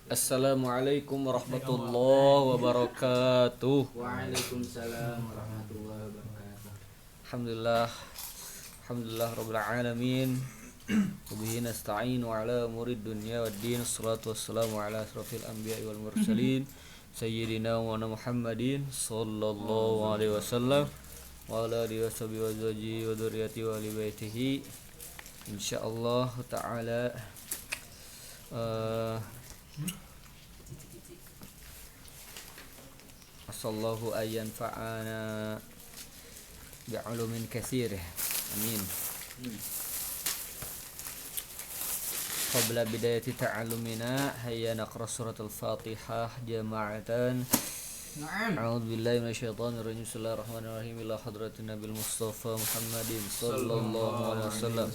Assalamualaikum warahmatullahi wabarakatuh. Waalaikumsalam warahmatullahi wabarakatuh. Alhamdulillah. Alhamdulillah rabbil alamin. Wabihi nasta'inu ala umurid dunya waddin. Wassalatu wassalamu ala asrafil anbiya'i wal mursalin sayyidina wa Muhammadin sallallahu alaihi wasallam wa ala alihi washabihi wa azwajihi wa dzurriyyatihi wa ahli baitihi. Insyaallah ta'ala asallahu ayyan fa'ana bi'ulumin katsirah. Amin. Qabla bidayati ta'allumina hayya naqra suratul Fatihah jama'atan. Na'am. A'udzu billahi minasyaitonir rajim. Bismillahirrahmanirrahim. Ila hadratin Nabil Mustafa Muhammadin sallallahu alaihi wasallam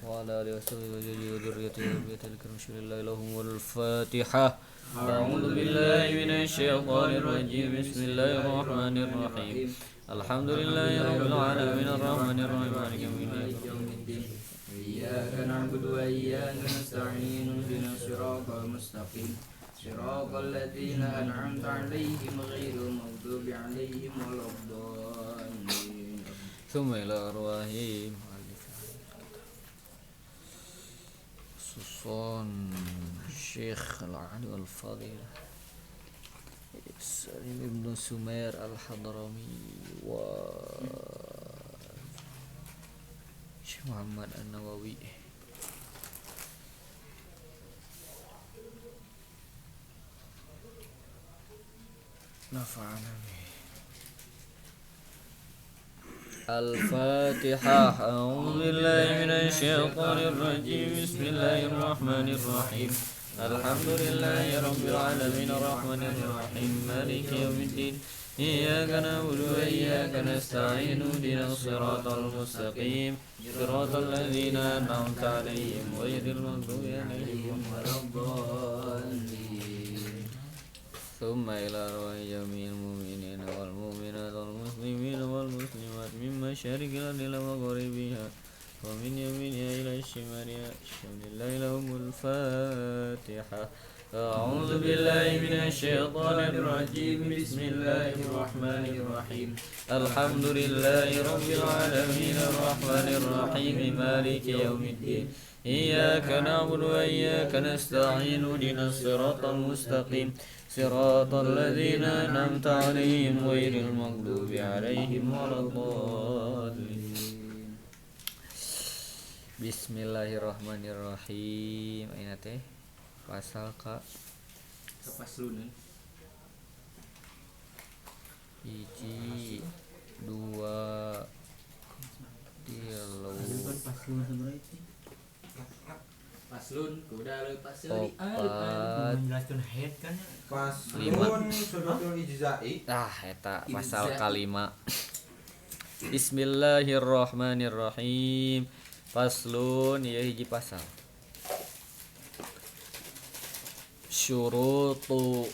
wa ala alihi wasahbihi wa dzurriyyatihi wa baitihi al-karim. Bismillahirrahmanirrahim. Fatihah. A'udzu billahi minasyaitonir rajim. Bismillahirrahmanirrahim. Alhamdulillahi rabbil alamin arrahmanir rahim maliki yaumiddin. Iyyaka na'budu wa iyyaka nasta'in. Ihdinas siratal mustaqim. Siratal ladzina an'amta 'alaihim ghairil maghdubi 'alaihim waladdallin. Tsumma ila arwahihim khususan Syekh Al-Ali Al-Fadhil Salim Ibn Sumair Al-Hadrami wa Syekh Muhammad An-Nawawi. Nafa'ana bihi. Al-Fatihah. A'udzu billahi minasyaitonir rajim. Bismillahirrahmanirrahim. Alhamdulillahi rabbil alamin arrahmanir rahim maliki yaumiddin. Iyyaka na'budu wa iyyaka nasta'in. Ihdinas siratal mustaqim. Siratal ladzina an'amta 'alaihim ghairil maghdubi 'alaihim waladdallin. Tsumma ila arwahi jami'il mu'minina wal mu'minat wal muslimina wal muslimat min masyariqil ardi ila magharibiha wa min yaminiha ila shimaliha. Alhamdulillahi lahumul Fatihah. A'udzu billahi minasyaitonir rajim. Bismillahirrahmanirrahim. Alhamdulillahi rabbil alamin arrahmanir rahim maliki yaumiddin. Iyyaka na'budu wa iyyaka nasta'in. Ihdinas siratal mustaqim. Siratal ladzina an'amta 'alaihim ghairil maghdubi 'alaihim waladdallin. Bismillahirrahmanirrahim. Ayeuna teh pasal ka paslun 1 2 3 paslun sebenarnya itu. Paslun kuda leupas 4 menjelaskan head kan paslun suratul ijza'i. Ah eta pasal kalima. Bismillahirrahmanirrahim. Paslun ieu hiji pasal. Syurutu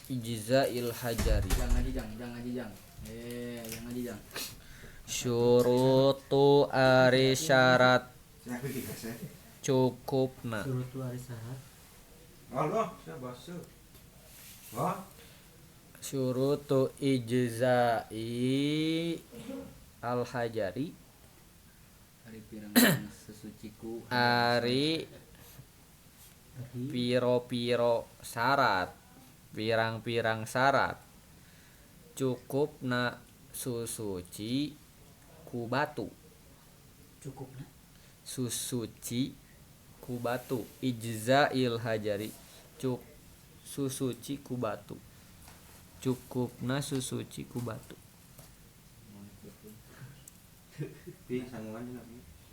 ijza'il hajari. Jangan jang. Jangan jang. Syurutu ari syarat cukupna. Syurutu ari syarat. Allah, saya basuh. Wah. Syurutu ijza'i al hajari. Ari pirang sesuciku. Ari piro-piro syarat, pirang-pirang syarat cukupna susuci ku batu. Cukupna susuci ku batu. Ijza'il hajari cuk susuci ku batu. Cukupna susuci ku batu.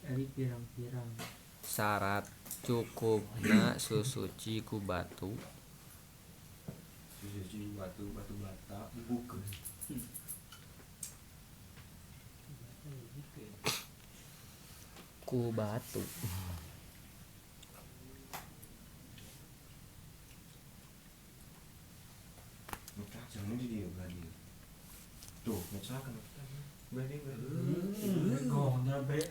Ari pirang-pirang syarat cukupna susuci ku batu. Susuci batu, batu bata bukan. Ku batu. Jangan di dia berani. Tuh, misalkan berani. Gong, bre.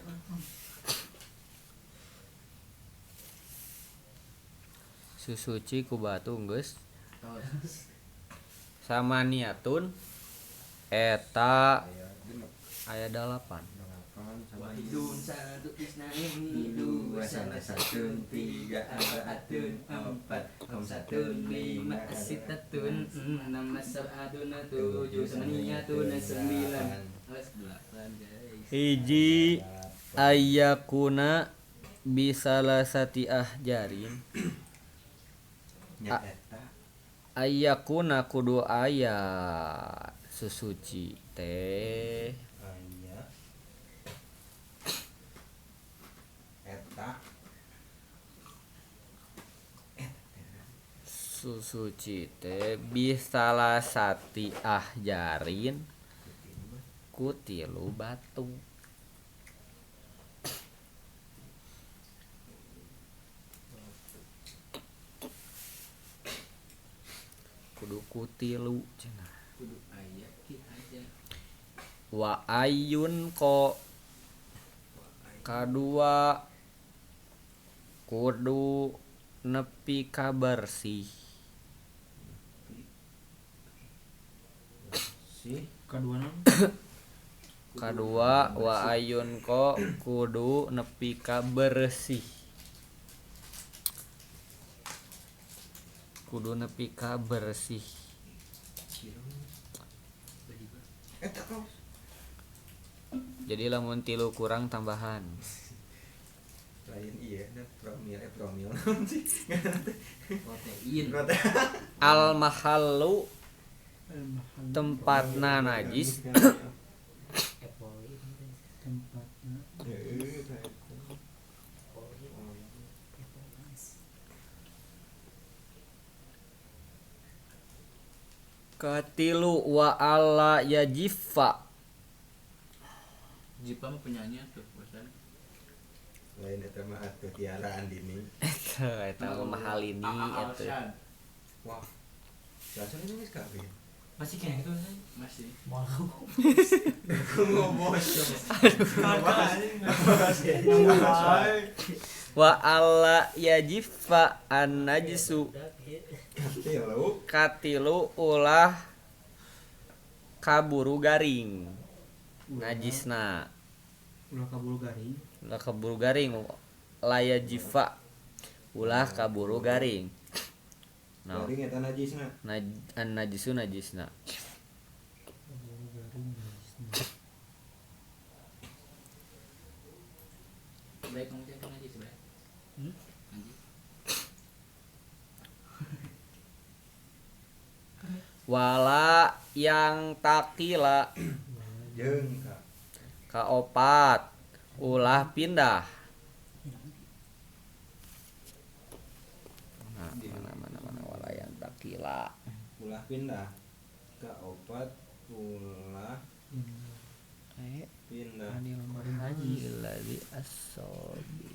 Susuci ku batu geus samaniatun eta aya 8. Wahidun satu isnaini dua salasatun tiga arbaatun empat khamsatun lima sittatun enam sab'atun tujuh samaniatun sembilan delapan guys. Hiji ayakuna bisalasati ahjarin. Ayakuna kudu aya susuci teh susuci teh bisalasati ahjarin ku tilu batu. Kudu ku tilu cenah. Kudu aya ki hajar. Wa ayun ko kadua kudu nepi ka bersih. Kadua kadua wa ayun ko kudu nepi ka bersih. Kudu nepi ka bersih. Jadi lamun tilu kurang tambahan. Lain iya nah promil promil naon sih protein. Al mahallu tempatna najis katilu wa alla yajifa. Jipa mah penyanyi tuh bosan. Lain eta mah atuh Tiara Andini. Eta mah mahal ini eta. Wah. Jajan ini geus kabeh. Masih kayak gitu sih. Masih. Mau. Ngobos. Wa alla yajifa an najsu. Katilu. Katilu ulah kaburu garing. Najisna. Ulah kaburu garing. Ulah kaburu garing. Laya jifa. Ulah kaburu garing. Nah, garing eta najisna. An najisu najisna. Kaburu garing najisna. Baik ngomong teh najis bae. Najis. Wala yang takila jeung ka kaopat ulah pindah. Mana wala yang takila ulah pindah kaopat ulah pindah anil mahalli as-sabi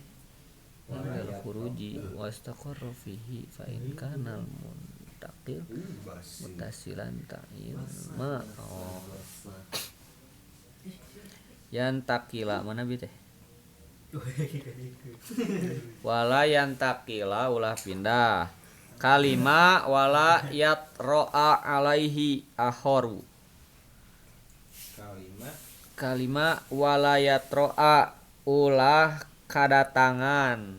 wa al khuruji wastaqarra fihi fa in kana al muntaqil mutasilan ta'in ma. Oh. Yang takila mana bi teh? Wala yang takila ulah pindah. Kalima wala yatro'a alaihi akhoru. Kalima wala yatro'a ulah kadatangan.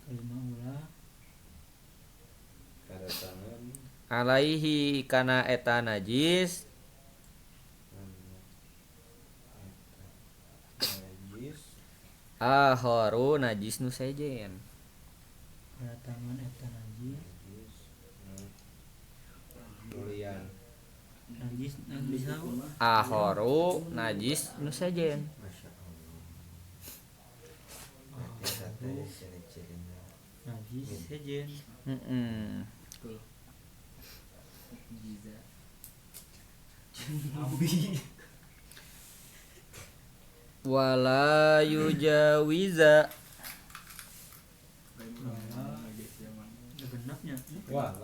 Kalima ulah kadatangan alaihi kana eta najis. Akhoru najis nu sejen. Kadatangan eta najis. Najis najis Akhoru najis nu sejen. Najis sejen. Heeh. Wala yujawiza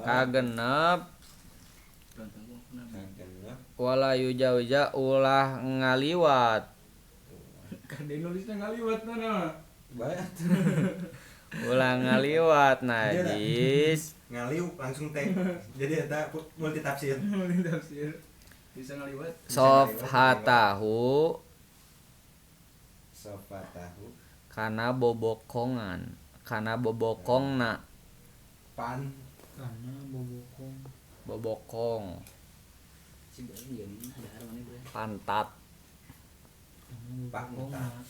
kagenep wala yujawiza ulah ngaliwat. Ulah ngaliwat najis. Ngaliu langsung teh. Jadi eta multi tafsir. Multi tafsir. Bisa ngaliwat. Sofhatahu. Sofhatahu. Kana bobokongan, kana bobokongna. Pan kana bobokong. Bobokong. Pantat. Pantat.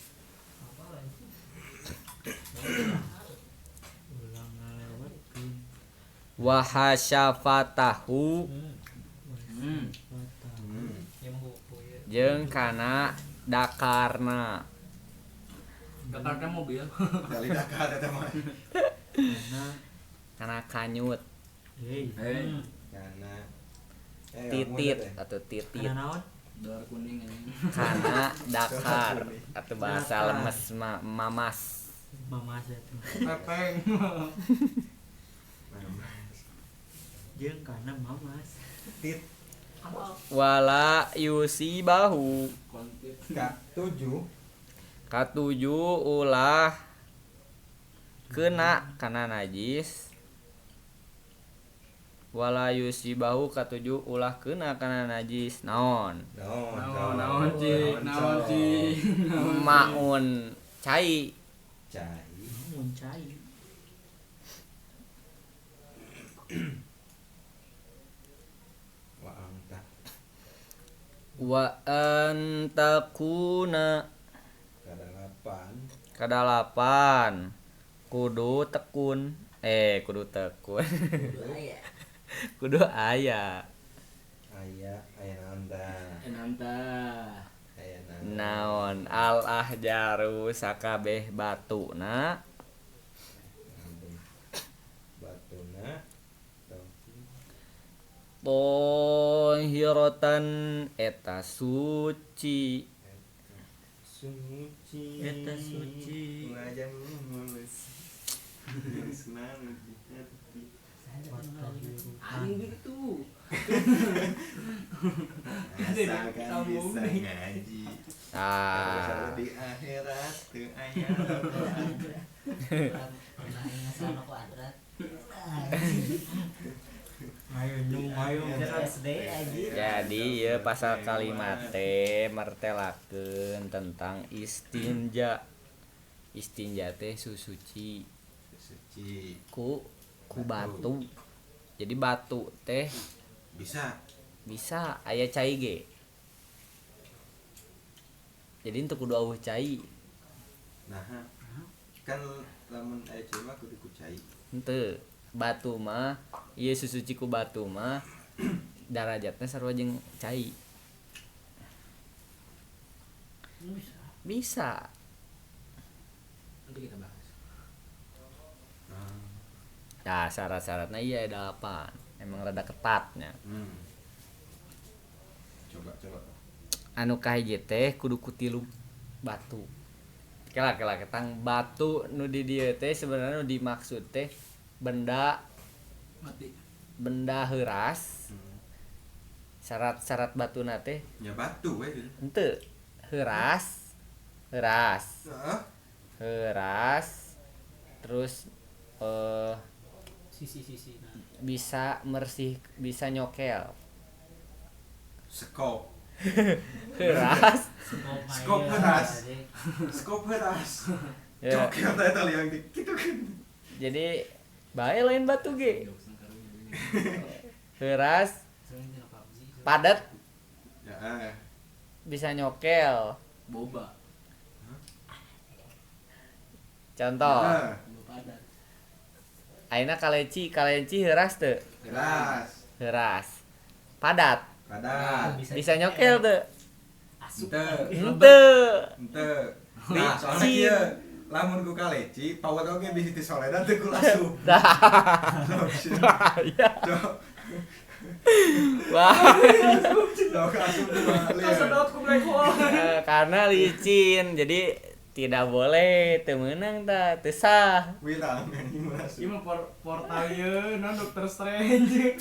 Ulah ngalewatkeun. Wa hasyafatahu. Jeung kana dakarna. Dakarna mobil. Kali dakar eta mah. Kana kanyut. Hei. Kana titit atau titit. Kana naon? Dolar kuning anjing. Kana dakar atau bahasa lemes mamas. Mamas eta. Pepeng. Jeung kana mamas. Tit. Wala yusibahu. Ka 7. Ka 7 ulah kena kana najis. Wala yusibahu ka 7 ulah kena kana najis naon? Naon naon cik, naon cik. Maun cai. Cai. Maun cai. Wa anta. Wa antakuna kadalapan. Kadalapan. Kudu tekun. Kudu tekun. Kudu aya. Aya, aya naon tah? Aya naon. Naon al ahjaru sakabeh batuna. Batuna. Tohiratan eta suci. Suci. Eta suci. Wajahmu mulus. Senang di hati. Anjing gitu. Asalkan bisa ngaji. Ah. Di akhirat teu aya. Jadi ya pasal kalimat teh mertelakeun tentang istinja. Istinja teh susuci. Susuci ku batu. Jadi batu teh bisa bisa aya cai ge. Jadi untuk kudu eueuh cai. Nah, kan lamun aya cai mah kudu ku cai. Henteu. Batu mah ieu susuci ku batu mah darajatna sarua jeung cai. Bisa. Nanti kita bahas. Nah, syarat-syaratnya iya ada 8. Emang rada ketatnya. Coba. Anu kahiji teh kudu ku 3 batu. Kela ketang batu nu di dieu teh sebenarnya nu dimaksud teh benda mati. Benda heuras. Syarat-syarat batuna teh nya batu we. Henteu. Heuras. Heuras. Heeh. Heuras. Terus sisi-sisi nah. Bisa mersih, bisa nyokel. Skop. Heuras. Skop heuras. Skop heuras. Ya. Cokel teh eta liang kitu kan. Jadi bae lain batu ge. Heuras. Padat. Ya. Bisa nyokel. Boba. Contoh. Ya. Boba padat. Ayeuna kaleci heuras teu? Heuras. Heuras. Padat. Padat. Bisa nyokel teu? Henteu. Henteu. Nah, soalna kieu lamun ku kaleci, pawat oge bisi ti soledan teu ku asup. Bahaya. Wah. Sok asup mah. Kesedot ku black hole. Karena licin, jadi tidak boleh teu meunang tah, teu sah. Wirang anjing masuk. Ieu mah portal ieu non Doctor Strange.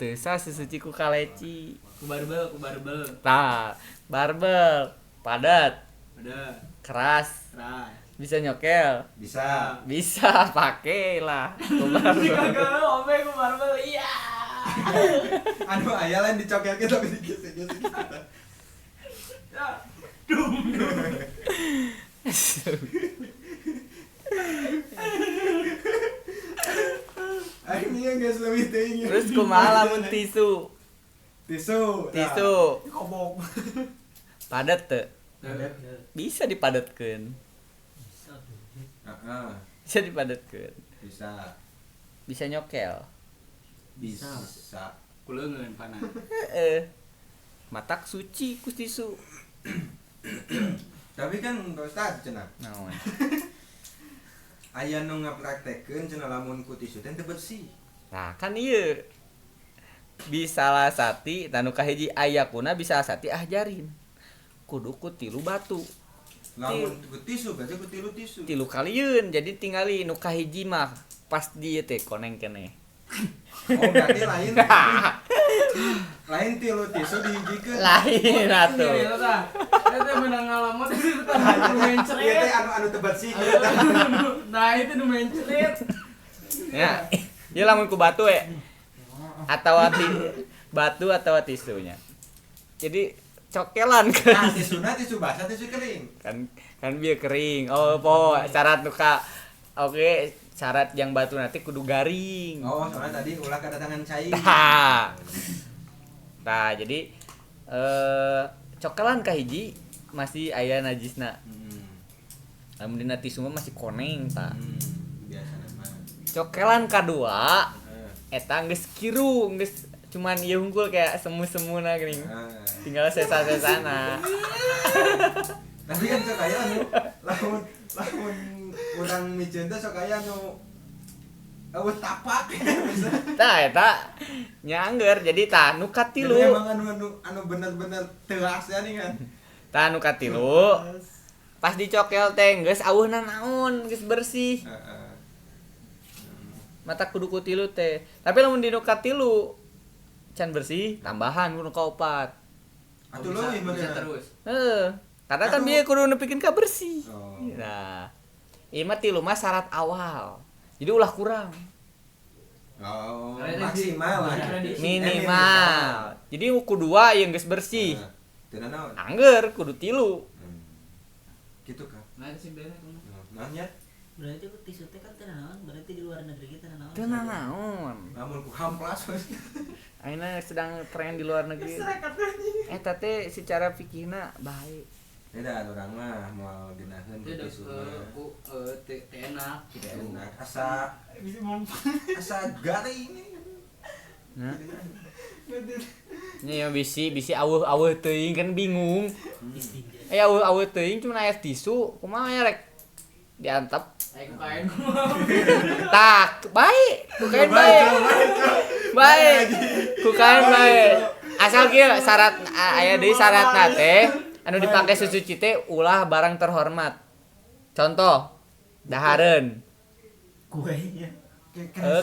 Teu sah susuci ku kaleci. Ku barbel. Tah, barbel padat. Udah. Keras. Keras. Bisa nyokel. Bisa. Bisa pakai lah. Ku barbel. Gagal ope ku barbel. Iya. Anu aya lain dicokelkeun tapi digesek-gesek. Ya. Dum. Aing ieu geus leuwih teuing. Terus kumaha lamun tisu? Tisu. Tisu Kobok. padat teu? Padat. Bisa dipadatkeun. Bisa tuh. Heeh. Bisa dipadatkeun. Bisa. Bisa nyokel. Bisa. Ku leungeun pana. Heeh. Matak suci ku tisu. Tapi kan Pak Ustad cenah. Naon? Aya nu ngapraktekeun cenah lamun ku tisu teh teu bersih. Nah, kan ieu. Bisa sati tanu kahiji ayakuna bisa sati ahjarin. Kudu ku tilu batu. Lamun ku tisu berarti ku tilu tisu. Tilu kalieun jadi tingali nu kahiji mah pas dieu teh koneng keneh. Oh, berarti lain. Lain tilu tisu dihijikeun. Lain atuh. Eta menang ngalaman itu tah nu mencret. Ieu teh anu anu teu bersih. Nah, itu nu mencret. Ya. Ya lamun ku batu we. Atawa batu atawa tisunya. Jadi cokelan Nah, kan. tisuna tisu basah tisu kering. Kan kan biar kering. Oh, po syarat nu ka oke, syarat yang batu nanti kudu garing. Oh, soalnya tadi ulah kedatangan cai. Tah. Tah, jadi cokelan kahiji masih aya najisna. Lamun dina tisu mah masih koneng tah. Biasa mah. Cokelan kadua Heeh. eta geus kiru, geus cuman ieu hungkul kayak semu-semuna geuning. Heeh. Tinggal sesa-sesana. Tapi kan sok aya anu lamun lamun urang miceun teh sok aya anu eueuh tapak. Tah eta nyangger jadi tah nu katilu. Jadi emang anu anu anu bener-bener telas ya nih kan. Tah nu katilu. Pas dicokel teh geus aweuhna naon, geus bersih. Heeh. Mata kudu ku tilu teh. Tapi lamun di nu katilu can bersih, tambahan ku nu kaopat. Atuh leuwih bisa bener. terus. Heeh. Karena kan Atuh. bieu kudu nepikeun ka bersih. Oh. Nah, ieu mah tilu mah syarat awal. Jadi ulah kurang. Oh, Karena maksimal lah. Prediksi. Minimal. Jadi ku dua yang geus bersih. Heeh. Teu nanaon. Angger kudu tilu. Gitu kan. Nah, sih bener. Nanya Berarti ku tisu teh kan teu nanaon, berarti di luar negeri kita nanaon. Teu nanaon. lamun ku hamplas. Ayeuna sedang tren di luar negeri. Eta teh secara fikihna baik. Beda urang mah moal geunaheun ku Itu tisu mah. ku teu enak gitu. Enak asa asa garing. Nah. Ini ya bisi bisi aweuh-aweuh teuing kan bingung. Istinja. Eh aweuh-aweuh teuing cuma aya tisu, kumaha ya rek diantep. Ayo ku kain kumaha. Tah, baik, ku kain baik. Baik. Ku kain baik. Asal kieu syarat aya deui syaratna teh anu dipake susuci teh ulah barang terhormat. Contoh, dahareun. Kuenya.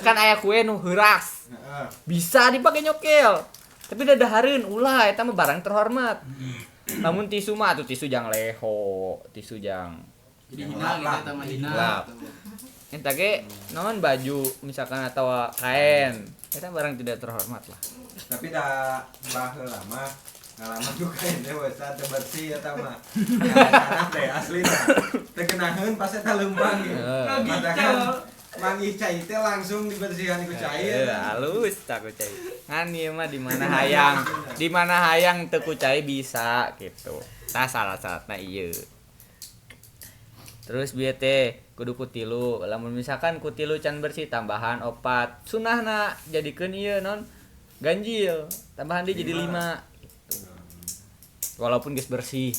Kan aya kue nu heuras. Heeh. Bisa dipake nyokel. Tapi da dahareun ulah eta mah barang terhormat. Namun tisu mah atuh tisu jang leho, tisu jang Jadi hina gitu eta mah hina. Lap. Eta ge naon baju misalkan atau kain. Eta barang tidak terhormat lah. Tapi da baheula mah ngalaman ku kain teh we teu bersih eta mah. Tanah teh aslina. Teu geunaheun pas eta leumpang gitu. Heeh. Matakan manggih cai teh langsung dibersihan ku cai. Halus tak ku cai. Ngan ieu mah di mana hayang, di mana hayang teu ku cai bisa gitu. Tah salah-salatna ieu. Terus bieu teh kudu ku tilu. Lamun misalkan ku tilu can bersih tambahan opat. Sunahna jadikeun ieu non ganjil. Tambahan deui jadi Lima. 5 gitu. Walaupun geus bersih.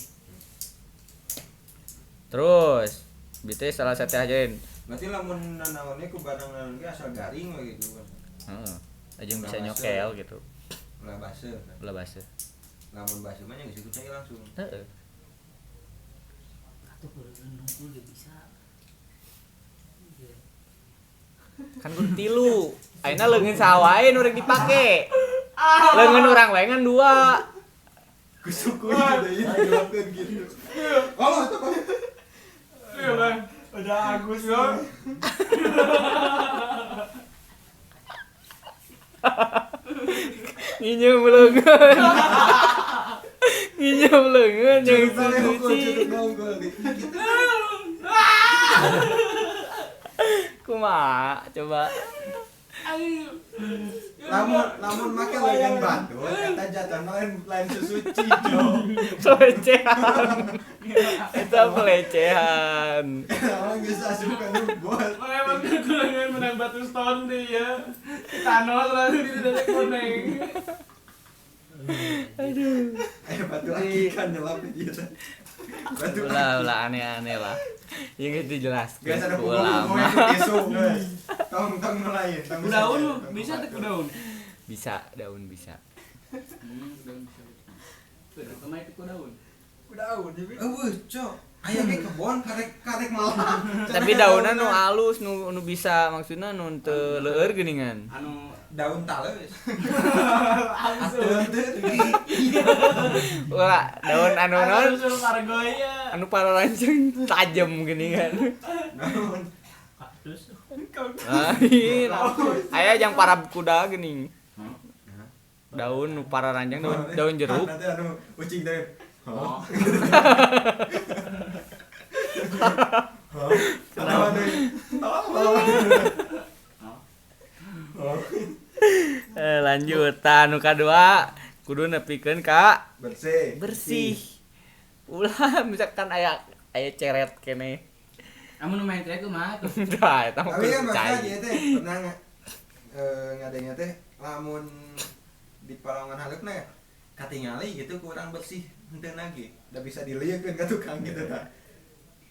Terus bieu teh salah satu ajarin. Berarti lamun nanaonnya ku barang naon ge asal garing we gitu. Heeh. Aja bisa Ulah nyokel gitu. Ulah baseuh. Ulah baseuh. Lamun baseuh mah nya geus ku cai langsung. Heeh. Atuh kudu nungkul ge bisa. Iya. Kan kudu tilu. Ayeuna leungeun saha wae nu rek dipake. Leungeun urang wae ngan dua. Ku suku gitu deui dilakukeun gitu. Oh, itu apa? Iya, Bang. Udah Agus ya. Nginyeum leungeun. Nginyeum leungeun jeung suci. Kumaha coba. Lamun make leungeun batu eta jatuhna lain susuci, Jo. Pelecehan. Eta pelecehan. Orang geus asup ka nu bot. Emang kulengan menang batu stone deh ya. Thanos lalu di dalam kuning. Aduh. Batu akikan nyelap di dia. Batu ulah aneh-aneh lah. Yang itu dijelaskan. Guys ada punggung tisu, guys. Tong lain, tong daun bisa teh daun. Bisa, daun bisa. Daun bisa. Tuh, itu daun. Daun jadi. Eueuh, cok. Aya ge kebon karek malah. Tapi daunna nu alus nu bisa maksudna nu teu leueur geuningan. Anu daun taleus. Wah, daun anu naon? Anu pararanjang tajam geuningan. Naon? Kaktus. Lain. Aya jang para kuda geuning. Daun nu pararanjang daun jeruk. Nanti anu ucing teh. Oh. Kenapa nih? Lanjut, tah nu kadua kudu nepikeun ka bersih. Bersih. Ulah misalkan aya ceret keneh. Amun main ceret kumaha tuh? Tah, eta mah. Tapi kan masalah ieu teh pernah ngadengna teh lamun di palongan haleupna ya katingali gitu kurang bersih henteu lagi. Da bisa diliekeun ka tukang gitu tah.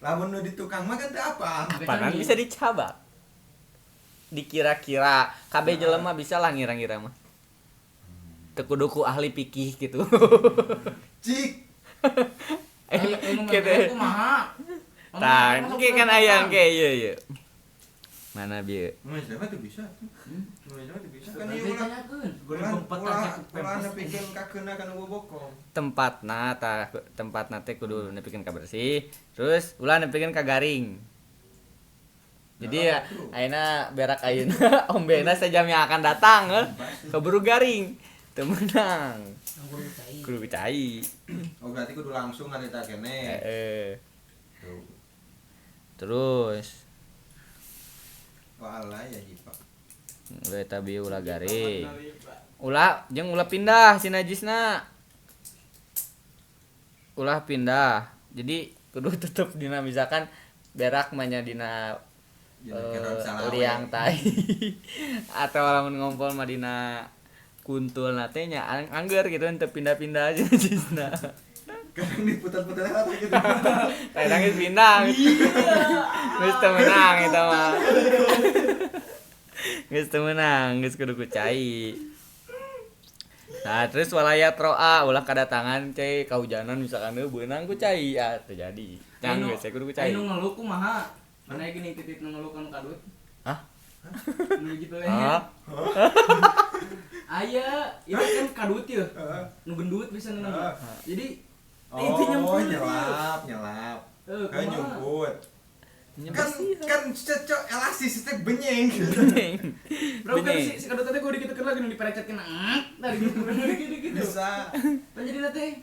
Lamun nu di tukang mah kan teu apa. Apanan bisa dicabak. Dikira-kira kabeh jelema bisa lah ngira-ngira mah. Teu kudu ku ahli pikih gitu. Cik. Gitu. Kumaha? Tah, engke kan aya engke ieu ieu. Mana bieu? Mun siapa tuh bisa? Mun siapa tuh bisa? Kan ieu ulah ulah nepikeun ka keuna kana bobokong. Tempatna tah tempatna teh kudu nepikeun ka bersih, terus ulah nepikeun ka garing. Jadi ya ayeuna berak ayeuna ombena sejam yang akan datang keburu garing. Teu meunang. Kudu cai. Oh berarti kudu langsung harita keneh. Heeh. Terus walah ya jipa. Ulah eta bieu ulah garing. Ulah jeung ulah pindah si najisna. Ulah pindah. Jadi kudu tetep dina misalkan berak mah nya dina liang tai atau lamun ngompol mah dina kuntul teh nya angger gitu henteu pindah-pindah aja najisna. Kadang diputar-putar atau gitu. Kadang geus pindah. Geus teu meunang eta mah. Geus teu meunang, geus kudu ku cai. Nah, terus walayat roa ulah kadatangan cai kahujanan misalkan beunang ku cai ah teu jadi. Jang geus kudu ku cai. Anu ngeluh kumaha? Mana gini titik nu ngeluh kanu kadut? Hah? Nu gitu we. Aya, itu kan kadut ya. Nu gendut bisa nu. Jadi itu nyemput nyelap. Kan nyumput. Kan cocok elastis teh benyeng gitu. Bro kan si kadut teh kudu dikitukeun lagi nu diperecetkeun tadi gitu gitu. Bisa. Kan jadi teh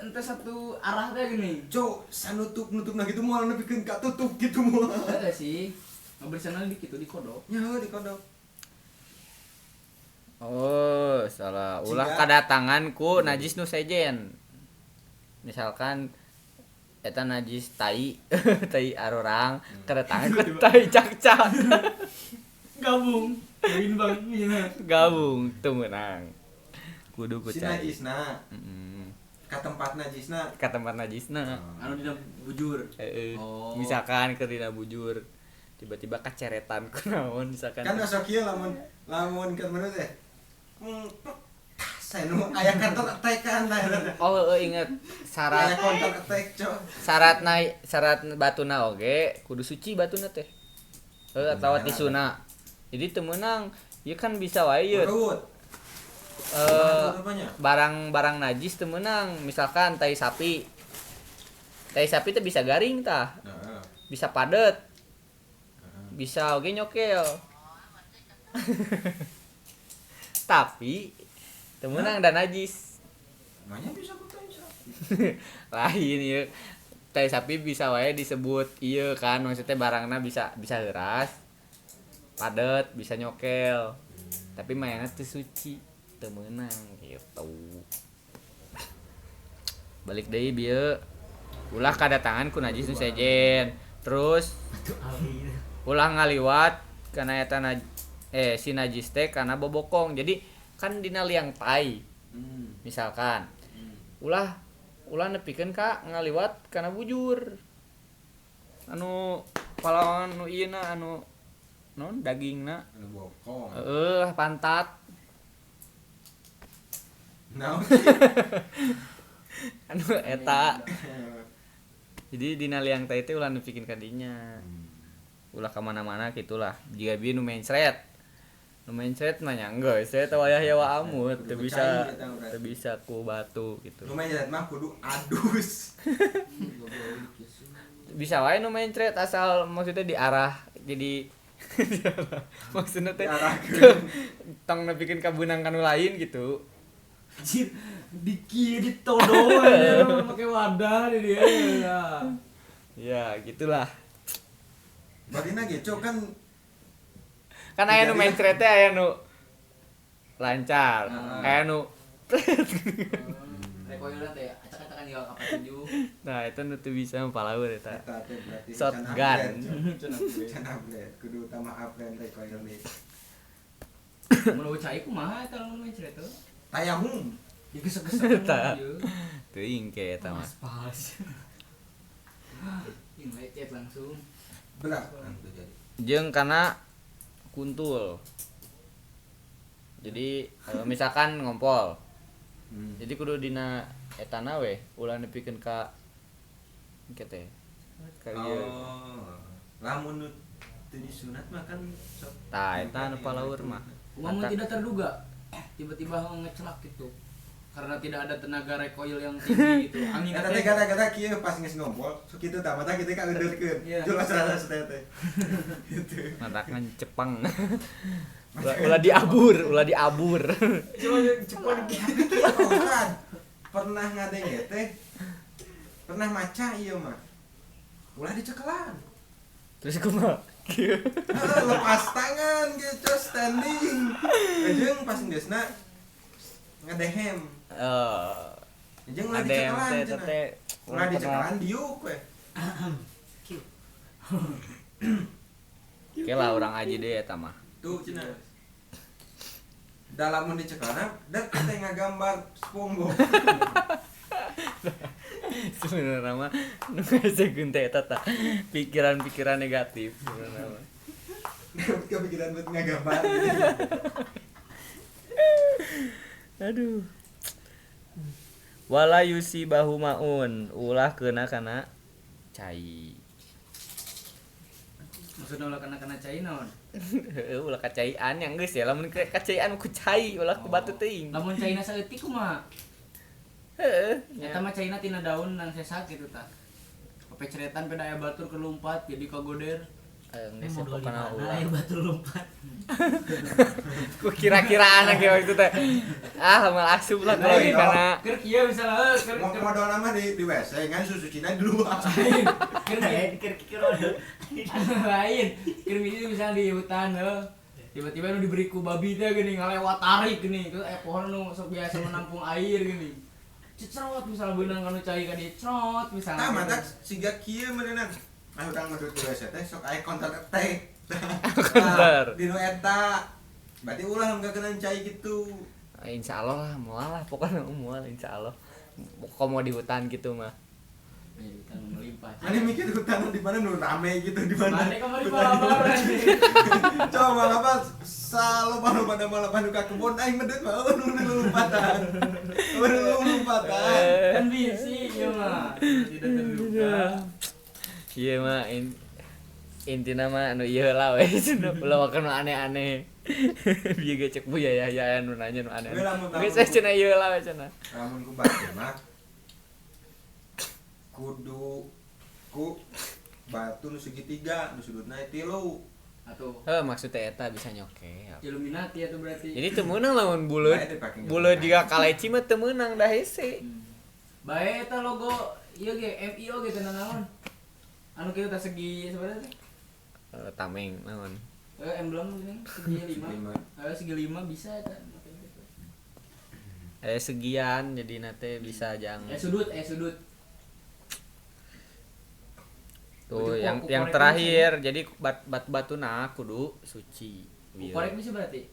ente satu arah teh gini. Cok, sanutup-nutupna gitu moal nepikeun ka tutup gitu moal. Heeh sih. Ngabersihna di kitu dikodok. Nya heuh dikodok. Oh, salah. Ulah kadatangan ku najis nu sejen. Misalkan eta najis tai tai arorang kedatangan ku tai cakcak gabung main bang gabung teu meunang kudu ku si cai najisna ka tempat najisna ka tempat najisna anu dina bujur oh. Misalkan keur dina bujur tiba-tiba kaceretan kunaon misalkan kan osok ieu lamun keur menurut teh saya nu aya counter attack kan. Oh, inget syarat aya counter attack, cok. Syarat batuna oge kudu suci batuna teh. Heuh atawa tisuna. Jadi teu meunang, ieu kan bisa wae ieu. Barang-barang najis teu meunang, misalkan tai sapi. Tai sapi teh bisa garing tah. Bisa padet. Bisa oge nyokel. Tapi teu meunang da najis. Nanya bisa ku tai sapi. Lain ieu. Tai sapi bisa wae disebut ieu kan, maksudnya barangna bisa bisa heuras. Padet, bisa nyokel. Tapi mainna teu suci, teu meunang gitu. Balik deui bieu. Ulah kadatangan ku najis nu sejen. Terus ulah ngaliwat kana eta si najis teh kana bobokong. Jadi kan dina liang tai. Misalkan ulah ulah nepikeun ka ngaliwat kana bujur. Anu palawan nu ieu na anu non dagingna anu bokong. Heeh, pantat. Naon? Anu eta. Jadi dina liang tai teh ulah nepikeun ka dinya. Ulah ka mana-mana gitulah. Jiga bieu nu mencret. Nu mencret mah nya geus saya teh wayah ya wa amut teu bisa teu bisa ku batu gitu. Nu mencret mah kudu adus. Bisa wae nu mencret asal maksudnya diarah jadi maksudnya teh tong nepikeun ka beunang ka nu lain gitu. Anjir, diki ditodong aja pakai wadah di dia. Ya, ya gitulah. Bagina ge cok kan kan aya nu mencret teh aya nu lancar, aya nu recoilna teh acak-acakan juga kapan tujuh. Nah, itu nu teu bisa palaur eta. Eta teh berarti shotgun. Can upgrade, kudu utama upgrade recoil nih. Mun cai kumaha eta lamun mencret teh? Tayamum. Digesek-gesek ieu. Teuing ke eta mah. Pas. Ini lecet langsung. Belah kan jadi. Jeung kana kuntul. Jadi kalau misalkan ngompol. Jadi kudu dina etana we ulah nepikeun ka engke teh. Ka ieu. Oh. Lamun nu teu disunat mah kan sok. Tah eta nu palaur mah. Lamun tidak terduga tiba-tiba ngecelak gitu. Karena tidak ada tenaga recoil yang tinggi gitu. Angin eta teh gara-gara kieu pas geus ngompol, sok kitu tah mata kitu ka eundeurkeun. Jelas rasa teh teh. Gitu. Matakan cepang. Ulah diabur, ulah diabur. Cuma cepang gitu. Pernah ngadenge teh. Pernah maca ieu mah. Ulah dicekelan. Terus kumaha? Lepas tangan gitu standing. Jeung pas geusna ngadehem. Jeung ulah dicekelan cenah. Ulah dicekelan diuk we. Oke lah urang aja deh eta mah. Tuh cenah. Dalam mun dicekelan da teh ngagambar SpongeBob. Sebenarnya mah nu ngasekeun teh eta tah pikiran-pikiran negatif sebenarnya mah. Kepikiran buat ngagambar. Aduh. Wala yusibahu maun, ulah keuna kana cai. Maksudna ulah kana cai naon? Heuh, ulah kacaian yang geus ya, lamun kacaian ku cai, ulah ku batu teuing. Lamun caina saeutik kumaha? Heeh. Eta mah caina tina daun nang sesak gitu tah. Peceretan peda aya batur keur lompat jadi kagoder. Geus pokona ulah. Aya batur lompat. Ku kira-kiraan ge waktu teh. Ah, mal asup lah kalau kana. Keur kieu misalnya keur modal mah di WC ngan susu Cina di luar. Keur keur lain. Keur misalnya di hutan heuh. Tiba-tiba nu diberi ku babi teh geuning ngalewat tarik geuning. Terus aya pohon nu sok biasa menampung air geuning. Cerot misalnya beunang kanu cai ka dieu cerot misalnya. Tah matak siga kieu meureunna. Ah urang medut ke WC teh sok aya counter attack. Counter. Di nu eta. Berarti ulah enggak kena cai gitu. Insyaallah lah moal lah pokoknya moal insyaallah. Komo di hutan gitu mah. Di hutan melimpah. Mana mikir hutan di mana nu rame gitu di mana? Mana kamari malabar. Coba malabar saloba-loba malabar nu ka kebon aing medut mah nu lompatan. Nu lompatan. Kan bisi ieu mah. Tidak terduga. Iya mah intina mah anu ieu lah we ulah makan nu aneh-aneh. Bieu ge cek Bu ya ya anu nanya nu aneh. Geus cenah ieu lah we cenah. Lamun ku batur mah kudu ku Batu nu segitiga nu sudutna tilu. Atuh. Heuh, maksudnya eta bisa nyokel. Illuminati atuh berarti. Jadi teu meunang lamun buleud. Buleud jiga kaleci mah teu meunang da hese. Bae eta logo ieu ge MIO ge teu naon. Anu kieu teh segi sebenarnya teh. Tameng naon. Emblem gini segi 5. Segi 5 bisa eta. Segian jadi nate bisa jang. Sudut. Tuh yang terakhir jadi bat-batuna kudu suci. Korek bisa berarti?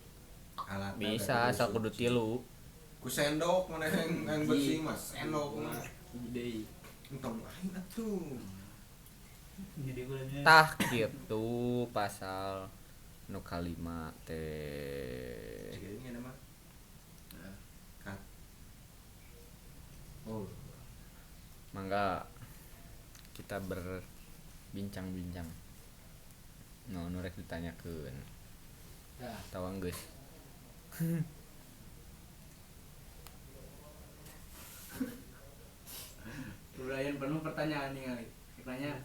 Alat bisa asal kudu tilu. Ku sendok mana yang bersih mas, sendok mah. Gede. Entong lain atuh. Tah kitu pasal nu kalima teh. Oh. Mangga kita berbincang-bincang. No, nu rek ditanyakeun. Tah, tawa geus. Brian penuh pertanyaan nih kali. Nanya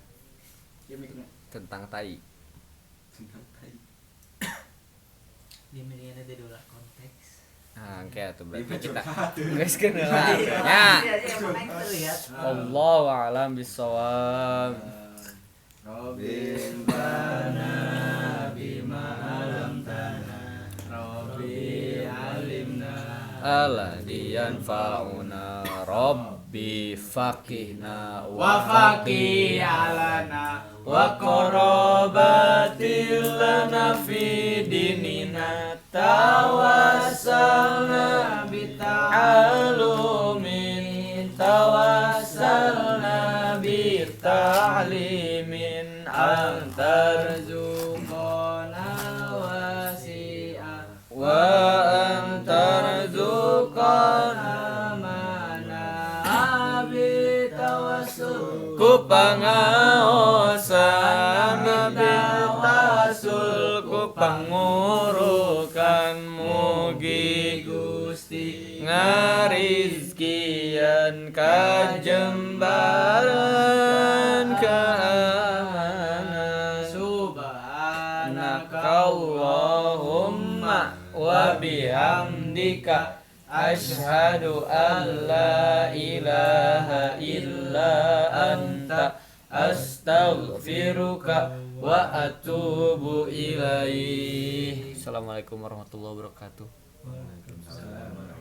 ya mikirnya tentang tai. Tentang tai. Dia mikirnya dari luar konteks. Ah, oke atuh berarti kita geus keun lah. Nya. Allahu a'lam bissawab. Robin bana bima alam tanah Robbi alimna alladzi yanfa'una Robbi faqihna wa faqih alana wa qarabatil lana fi dinina tawassalna bita'alumin tawassalna bita'limin antarzuqona wasi'a wa antarzuqona mana bitawassul ku pangaosan bitawassul ku pangurukan mugi Gusti ngarizkian kajembaran keamanan subhanaka Allahumma wa bihamdika asyhadu an la ilaha illa anta astaghfiruka wa atubu ilaih. Assalamualaikum warahmatullahi wabarakatuh. Waalaikumsalam.